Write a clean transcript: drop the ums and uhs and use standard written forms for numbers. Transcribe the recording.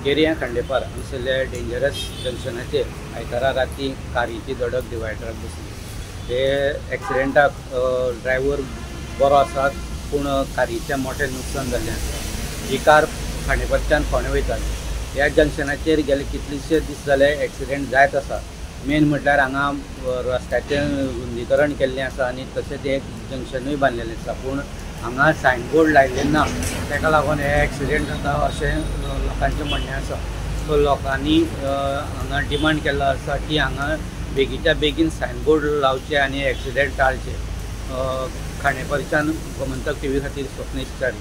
केरिया खांडेपार हांगासरल्या डेंजरस जंक्शनाचेर आयतारा राती कारीची धडक डिवायडराक बसली. हे एक्सिडेंटाक ड्रायव्हर बरो आसा, पूण कारीचें मोठें नुकसान जाल्लें आसा. ही कार खांडेपारच्यान फोंडें वयताली. ह्या जंक्शनाचेर गेले कितलेशे दीस जाले एक्सिडेंट जायत आसा. मेन म्हटल्यार हांगा रस्त्याचें रुंदीकरण केल्लें आसा आनी तशेंच एक जंक्शनूय बांदलेलें आसा, पूण हांगा सायनबोर्ड लायिल्लें ना. ताका लागून हे एक्सिडेंट जाता अशें लोकांचें म्हणणें आसा. सो लोकांनी हांगा डिमांड केल्लो आसा की हांगा बेगीच्या बेगीन सायनबोर्ड लावचे आनी एक्सिडेंट टाळचे. खांडेपारच्यान गोमंतक टीव्ही खातीर स्वप्नेश च्यारी.